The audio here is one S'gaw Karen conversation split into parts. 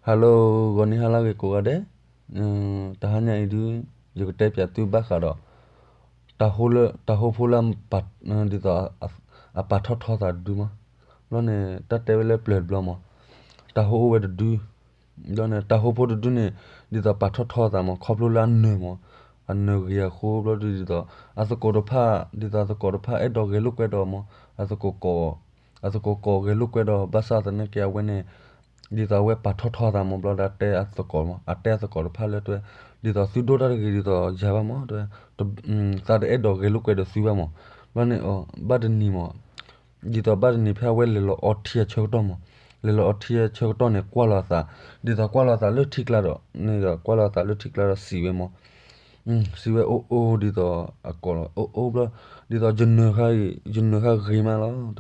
Hello, ဂီၤနံၤဟါလၢအဂ့ၤကိးဂၤဒဲး, တဟါညါအံၤဒုး ယကတဲပၠးသုဘၣ်ဃးဒီး တၢ်ဟိလၢ တၢ်ဟိဖိလၢ ဒ်သိး အပာ်ထီၣ်ထီသးတဒုမး, ဘျီန့ၣ် တၢ်တဲဝဲလၢပျၢၤတဘျီမး, တၢ်ဟိအိၣ်ဝဲတဒု, ဘျီန့ၣ် တၢ်ဟိဖိတဒုန့ၣ် ဒ်သိးပာ်ထီၣ်ထီသးမး ခီဖျိလၢအနၢၤမး, အနၢၤဂ့ၤအဃိ ဘျီဒုးဒ်သိး အသကိးတဖၣ် ဒ်သိးအသကိးတဖၣ်အဲၣ်ဒိးဂဲၤလိာ်ကွဲဒီးမး, အသကိးကိး အသကိးကိးဂဲၤလိာ်ကွဲဒီး ဘၣ်ဆၣ်သနာ်က့အဝဲန့ၣ် ဒ်သိးအဝဲပာ်ထီၣ်ထီသးမး ဘျီဒီးတဲအသကိးမး အတဲအသကိးတဖၣ်လၢတဲဝဲ ဒ်သိးသုဒိၣ်တၢ်တဂ့ၤဒ်သိးယၤဘၣ်မး တဲဝဲ သးတအဲၣ်ဒိးဂဲၤလိာ်ကွဲဒီးသုဘၣ်မး, ဘျီန့ၣ် ဘၣ်တနံၤမး ဒ်သိးဘၣ်တနံၤဖဲအဝဲလဲၤလီၤအီထံအဆၢကတီၢ်မး, လဲၤလီၤအီထံအဆၢကတီၢ်န့ၣ် ကွၢ်လီၤအသး, ဒ်သိးကွၢ်လီၤအသးလၢထံကျါဒီး န့ၣ်ဒီးကွၢ်လီၤအသးလၢထံကျါဒီးစံးဝဲမး စံးဝဲအိၣ်အိၣ်ဒ်သိး အကိးလီၤအိၣ်အိၣ်ဘျီ, ဒ်သိးယနၢၤဃါအံၤ ယနၢၤဃါဂ့ၤမး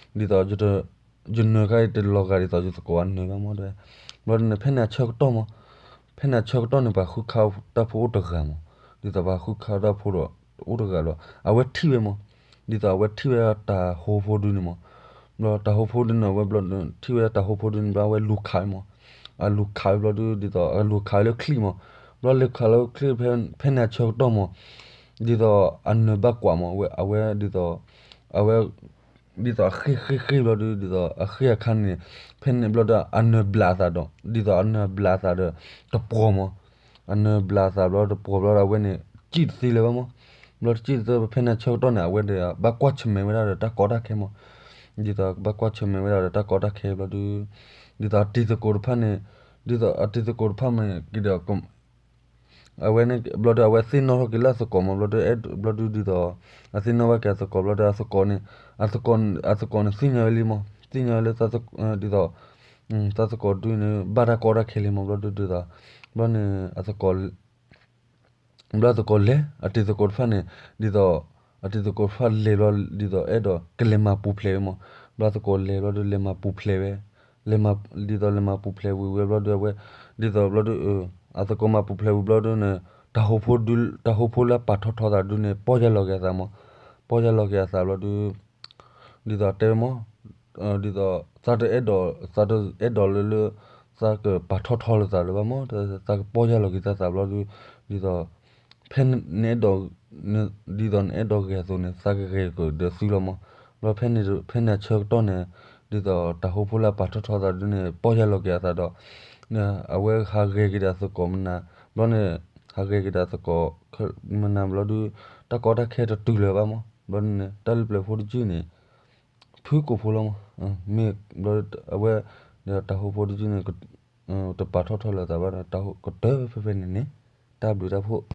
လီၤ တဲဝဲ, ဒ်သိး ယနၢၤဃါအံၤတလီၤဂာ်ဒ်သိးယသကိးအနၢၤဘၣ်မး တဲဝဲ, ဘျီန့ၣ် ဖဲန့ၣ်အဆၢကတီၢ်မး, ဖဲန့ၣ်အဆၢကတီၢ်န့ၣ် ပှၤဃုခးတၢ်ဖိအိၣ်တဂၤမး, ဒ်သိးပှၤဃုခးတၢ်ဖိဒီး အိၣ်တဂၤလီၤ အဝဲထံၣ်ဝဲမး, ဒ်သိးအဝဲထံၣ်ဝဲတၢ်ဟိဖိဒုန့ၣ်မး, ဘျီတၢ်ဟိဖိဒုန့ၣ် အဝဲဘျီထံၣ်ဝဲတၢ်ဟိဖိဒုန့ၣ် ဘျီအဝဲလူၤခးဝဲမး, အလူၤခးဝဲဘျီဒု ဒ်သိးအလူၤခးဝဲလၢချံမး, ဘျီလူၤခးလၢချံ ဖဲန့ၣ်အဆၢကတီၢ်မး, ဒ်သိးအနၢၤဘၣ်ကွၢ်မး အဝဲဒ်သိး အဝဲ ဒ်သိးအဃ့ၢ်ဃ့ၢ်ဃ့ၢ်ဘျီဒု ဒ်သိးအဃ့ၢ်အခါန့ၣ် ဖဲန့ၣ်ဘျီဒီးအနၢၤဘျးအသးဒီး ဒ်သိးအနၢၤဘျးအသးဒီး တပှီၤမး, အနၢၤဘျးအသးဘျီတပှီၤဘျီဒီးအဝဲန့ၣ် စံၣ်တသ့လၢၤဘၣ်မး, ဘျီတစံၣ်တသ့ ဖဲန့ၣ်အဆၢကတီၢ်န့ၣ် အဝဲဒီးဘၣ်ကွၢ်ဆၢၣ်မဲာ်ဝဲဒၣ်ဒီးတၢ်ကီတၢ်ခဲမး, ဒ်သိးဘၣ်ကွၢ်ဆၢၣ်မဲာ်ဝဲဒၣ်ဒီးတၢ်ကီတၢ်ခဲဘျီဒု ဒ်သိးအတံၤသကိးတဖၣ်န့ၣ် ဒ်သိးအတံၤသကိးတဖၣ်မ့ၢ်က့ၤဒီး အဝဲန့ၣ် ဘျီဒီးအဝဲသ့ၣ်နီၣ်ထီၣ်က့ၤလၢအသကိးမး ဘျီဒီး ဘျီဒုဒ်သိး အသ့ၣ်နီၣ်ဘၣ်က့ၤအသကိး ဘျီဒီးအသကိးန့ၣ် အသကိးန့ၣ်သ့ၣ်ညါဝဲလံမး သ့ၣ်ညါဝဲလၢ ဒ်သိး သးသကိးဒုန့ၣ် ဘၣ်တၢ်ကီတၢ်ခဲလံမး ဘျီဒုဒ်သိး ဘျီန့ၣ် အသကိး ဘျီသကိးလဲၤ အတံၤသကိးတဖၣ်န့ၣ် ဒ်သိး အတံၤသကိးတဖၣ်လဲၤဘျီ ဒ်သိးအဲၣ်ဒိးကလဲၤမၤပူၤဖျဲးဝဲမး ဘျီသကိးလဲၤဘျီဒုလဲၤမၤပူၤဖျဲးဝဲ လဲၤမၤ ဒ်သိးလဲၤမၤပူၤဖျဲးဝံၤဝဲဘျီဒုအဝဲ ဒ်သိးဘျီဒု အသကိးမၤပူၤဖျဲးဝံၤဘျီဒုန့ၣ် တၢ်ဟိဖိဒု တၢ်ဟိဖိလၢအပာ်ထီၣ်ထီသးဒုန့ၣ် ပီၢ်ယၢ်လီၤက့ၤအသးမး ပီၢ်ယၢ်လီၤက့ၤအသးဘျီဒု ဒ်သိးတဲဝဲမး ဒ်သိး သးတအဲၣ်ဒိး သးတအဲၣ်ဒိးလၢလၢ သးကပာ်ထီၣ်ထီလၢသးလၢၤဘၣ်မး သးကပီၢ်ယၢ်လီၤက့ၤသးသးဘျီဒု ဒ်သိး ဖဲနအဲၣ်ဒိး ဒ်သိးနအဲၣ်ဒိးဂဲၤအသိးန့ၣ် သးကဂဲၤကဒီးသုလီၤမး ဘျီဖဲန့ၣ် ဖဲန့ၣ်အဆၢကတီၢ်န့ၣ် ဒ်သိးတၢ်ဟိဖိလၢအပာ်ထီၣ်ထီသးဒုန့ၣ် ပီၢ်ယၢ်လီၤက့ၤအသးဒီး အဝဲဟးဂဲၤက့ၤဒီးအသကိးမနၤ ဘျီန့ၣ် ဟးဂဲၤက့ၤဒီးအသကိးမနၤဘျီဒု တၢ်ကီတၢ်ခဲတတုၤလၢၤဘၣ်မး ဘျီန့ၣ် တၢ်လၢပျၢၤဖိတယုၢ်န့ၣ် ဖုကိးဖိလီၤမး မ့ၢ်ဘျီအဝဲ တၢ်ဟိဖိတယုၢ်န့ၣ် တပာ်ထီၣ်ထီလၢၤသးဘၣ်ဒီး တၢ်ဟိကတၢၢ်ဖဲဖဲန့ၣ်န့ၣ် တၢ်ဘျုးတၢ်ဖှိၣ်